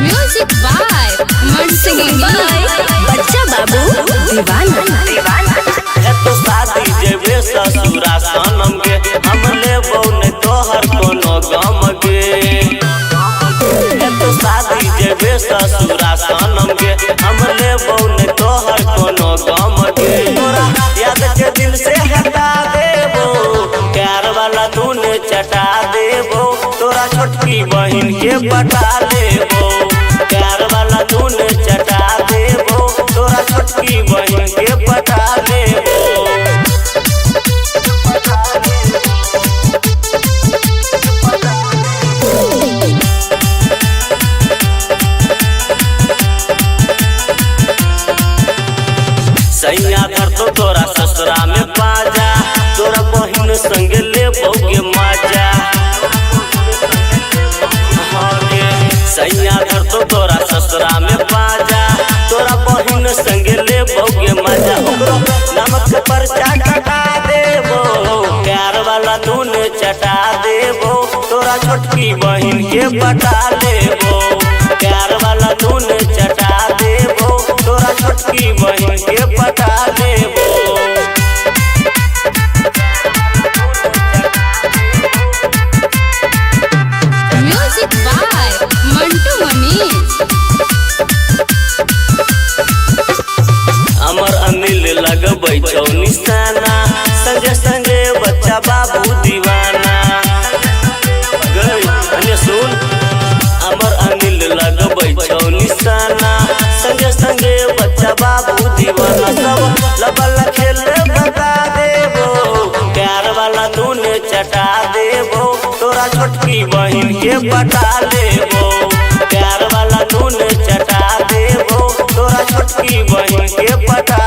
Music by singing by बच्चा बाबू दीवाना। है तो शादी जेबे ससुरा सनम के, हम लेबौ ने तोहर कोनो गम के। है तो शादी जेबे ससुरा सनम के, हम लेबौ ने तोहर कोनो गम के। तोरा याद के दिल से हटा देबो, प्यार वाला धुन चटा देबो, तोरा छोटकी बहिन के पटा लेबो। प्यार वाला धुन चटा देबो, तोरा छोटकी बहिन के पटा लेबो। सैया धर तो तोरा ससुरा में पाजा, तोरा बहिन संग ले के मजा। हाँ गे, सैया धर तो तोरा ससुरा में पाजा, तोरा बहिन संग ले के मजा। ओकरो नमक परचा कटा देबो, प्यार वाला धुन चटा देबो, तोरा छोटकी बहिन के पटा लेबो। प्यार वाला धुन चटा देबो, तोरा छोटकी बहिन के पटा लेबो। Music by Mantu Manish. अमर अनिल लगबै छौ निशाना, संगे संगे बच्चा बाबू दीवाना। गई अन्य सुन, अमर अनिल लगबै छौ निशाना, संगे संगे बच्चा बाबू दीवाना। सब लबल खेल बता देबो, प्यार वाला धुन चटा देबो, तोरा छोटकी बहिन के पटा लेबो। प्यार वाला धुन चटा देबो, तोरा छोटकी बहिन के पटा